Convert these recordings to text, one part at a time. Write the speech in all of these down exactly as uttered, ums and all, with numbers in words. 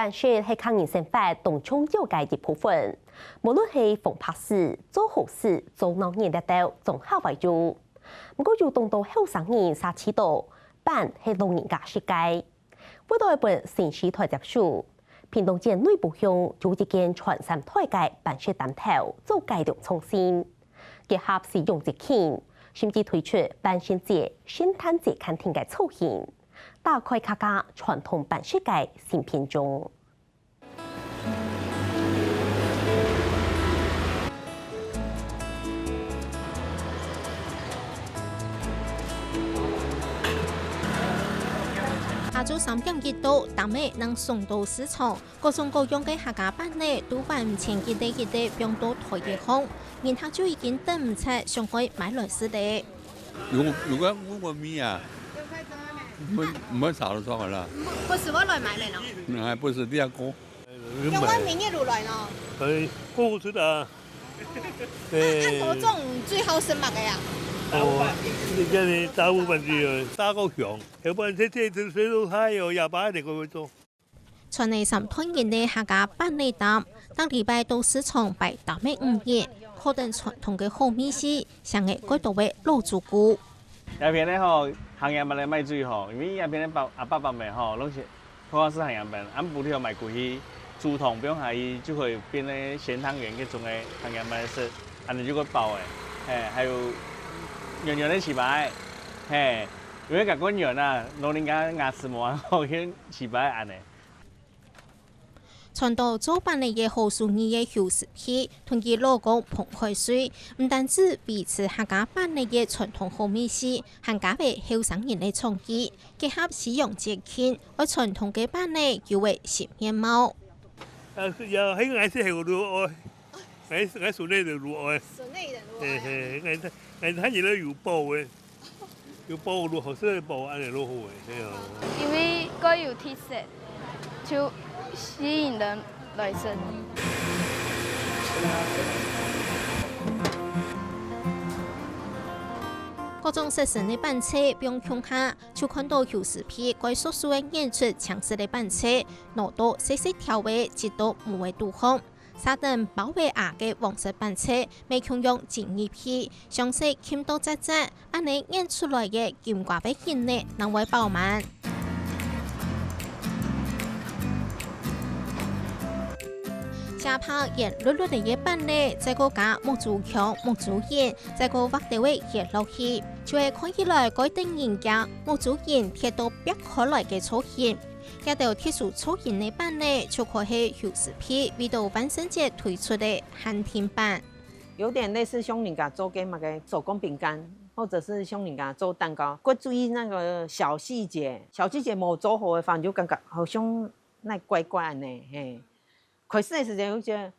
粄食係客人生活當重要个一部分，無論係紅白事、做好事、做鬧熱个兜，總下會有。毋過有當多後生人嗄知著，粄係老人家食个。為著愛分新時代接手，屏東縣內埔鄉有一間穿衫袋个粄食擔頭做改良創新，結合西洋節慶，甚至推出萬聖節、聖誕節限定个造型，打開客家傳統粄食个新篇章。 下晝三點幾到，擔仔正送到市場，各種各樣个客家粄仔都換前一垤一垤放到袋仔項，人客就已經等毋掣，想愛買來食咧。有，有个問過米啊？我們，我們早就說好了。不是我來買的咯。嗯，還不是，你要講。 用外面个路來喏。哎，過不出啊。哎。啊，按頭種最好食麼个啊？哦，你看你大部分就有大个熊，要不然這，這，這水都太有啞巴的，會不會做？全个三代人个客家粄仔擔，逐禮拜到市場擺擔仔五日，好等傳統个好味緒，成个蓋多个老主顧。 這片个吼，行業嘛來賣水吼，因為這片个爸，阿爸爸們吼，攏是，好像是行業們，俺屋裡有賣過去，煮湯放下去，就會變个鹹湯圓，該種个行業們食，恁呢就會飽誒。嘿，還有圓圓个粢粑，嘿，因為較過圓啊，老人家牙齒無恁好，用粢粑恁呢。 賺到做粄仔个好手藝个邱師傅，同佢老公彭開水，毋單止維持客家粄仔个傳統好味緒，還加倍後生人个創意，結合西洋節慶，愛傳統个粄仔有个新面貌。啊，是呀，還有還是還有路哦，還是還是那个路哦，順利的路嘿嘿，還是還是還有路有包的。 有包路，好食个包，恁呢落好个，嘿啊。因為蓋有特色，就吸引人來食。各種色神个粄仔放共下，就看到邱師傅蓋熟手个研出青色个粄仔，挼到細細條仔，擠到模个肚項。 續等包仔下个黃色粄仔，乜共樣擠入去，詳細撳到䆀䆀，恁呢研出來个金瓜仔形呢，正會飽滿。下拍圓碌碌个粄仔，再過加目珠腔、目珠仁，再過畫兜仔圓落去，就係看起來蓋得人驚，目珠仁貼到擘開來个造型。 這兜特殊造型个粄仔，就可係邱師傅為著萬聖節推出个限定版。有點類似像人家做个麼个手工餅乾，或者是像人家做蛋糕，會注意那個小細節，小細節無做好个話，你就感覺好像那怪怪呢，嘿。開始个時間就覺得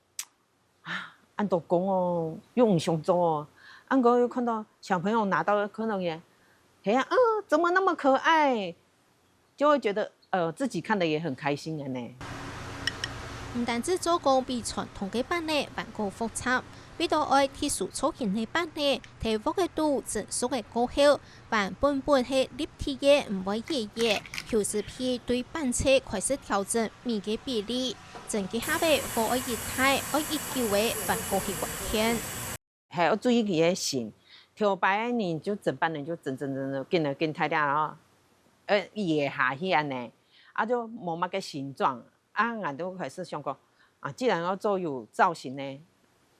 啊，恁多工哦，又毋想做哦。啊，毋過又看到小朋友拿到了，看到也，嘿呀，啊，怎麼那麼可愛？就會覺得，呃，自己看了也很開心的呢。毋單止做工比傳統个粄仔還過複雜，為著愛特殊造型个粄仔，在鑊仔肚蒸熟个過後， 還本本係立體个，毋會歪歪。邱師傅對粄仔開始調整米个比例，蒸幾下仔火愛一大，愛一久仔還過去還添。還愛注意佢个形，頭擺个人就蒸粄仔就蒸蒸蒸蒸，緊來緊大隻哦，呃，移下去恁呢，啊就無麼个形狀。 啊，𠊎就開始想講，啊，既然要做有造型呢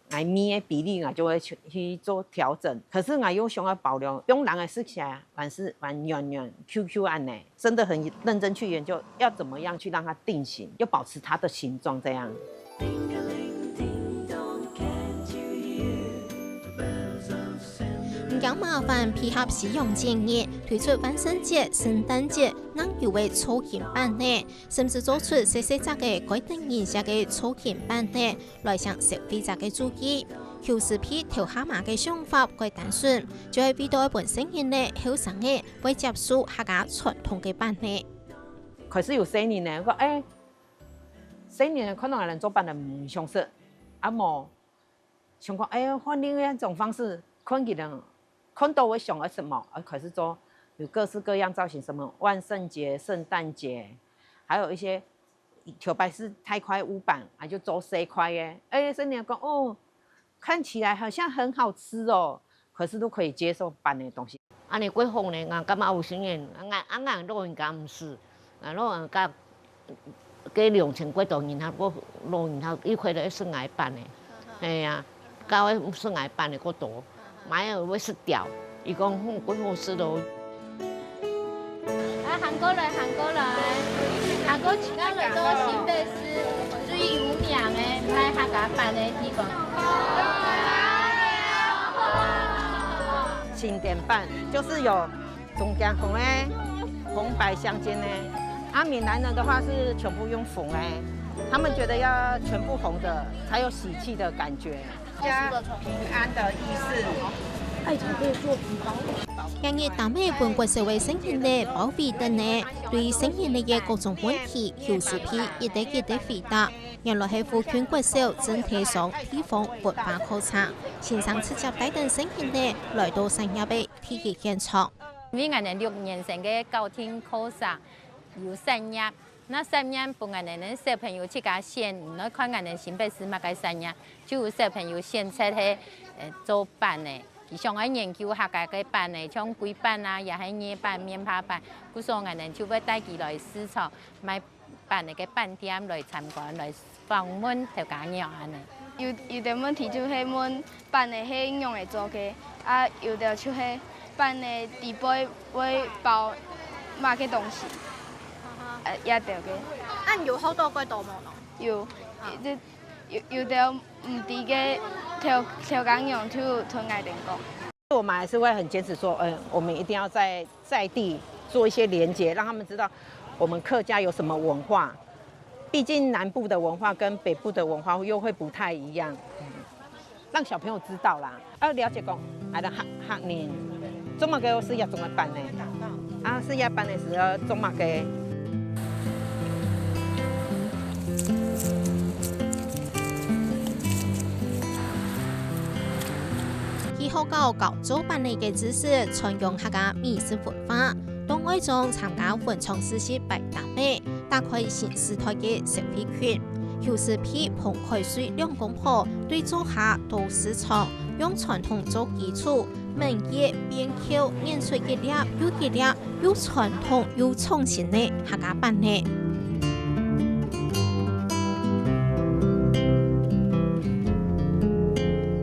，𠊎米个比例𠊎就會去，去做調整。可是𠊎又想要保留，用人个食起來還是蠻軟軟Q Q恁呢，真的很認真去研究，要怎麼樣去讓它定型，又保持它的形狀這樣。毋驚麻煩，配合西洋節日，推出萬聖節、聖誕節、南遊个造型粄仔。 甚至做出細細隻个蓋得人惜个造型粄仔，來搶消費者个注意。邱師傅頭下嘛个想法蓋單純，就係為著愛分細人仔、後生仔會接受客家傳統个粄仔。開始有細人仔，講：「欸，細人仔看到𠊎等做粄仔毋想食，啊無 想講：「哎呀，換另外一種方式，看佢等看到會想愛什麼，而開始做有各式各樣造型，什麼萬聖節、聖誕節，還有一些頭擺係大塊烏粄，啊就做細塊个。哎，新娘講：「哦，看起來好像很好吃哦，可是都可以接受粄个東西。」恁呢較好呢，𠊎感覺有新年，啊，啊，老人家毋使，啊，老人家，該兩千幾多人，佢个老人家一回來食𠊎粄呢。係啊，較會食𠊎粄个較多。 買了會食掉。佢講：「嗯，較好食咯。」啊，行過來，行過來，行過去，到了到新北市最有名个賣客家粄个地方。新店粄就是有中間紅个、紅白相間个，啊，閩南人的話是全部用紅个，他們覺得要全部紅的才有喜氣的感覺。 家平安的意思。今日擔仔分國小个細人仔包圍等呢，對細人仔个各種問題，邱淑媞一一一一回答。原來係附近國小正在上地方文化考察，先生直接帶等細人仔來到產業个第一現場。因為𠊎等六年生个校訂課程有產業， 該產業分𠊎等个小朋友自家選，毋愛看𠊎等新北市麼个產業，就有小朋友選擇係，呃，做粄个。佢想愛研究客家个粄个，像粿粄啊，也係艾粄、棉花粄。故所𠊎等就會帶佢來市場買粄个，个粄店來參觀，來訪問頭家娘恁呢。有，有兜問題就係問 粄个係仰仔做个，啊，有兜就係粄个底背會包麼个東西，呃，這兜个。恁有學到幾多無呢？有，啊。就有，有兜毋知个頭，頭家娘就同𠊎兜講。我們還是會很堅持說，嗯，我們一定要在，在地做一些連結，讓他們知道我們客家有什麼文化。畢竟南部的文化跟北部的文化又會不太一樣，嗯，讓小朋友知道啦，要了解講，哎，客，客人做麼个愛食這種个粄呢？啊，食這粄个時候做麼个？ 佢學校教做粄仔个知識，傳揚客家美食文化，到外庄參加文創市集擺擔仔，打開新時代个消費群。邱淑媞、彭凱瑞兩公婆對灶下到市場，用傳統做基礎， 敏捷、變竅，研出一粒又一粒，又傳統又創新个客家粄仔。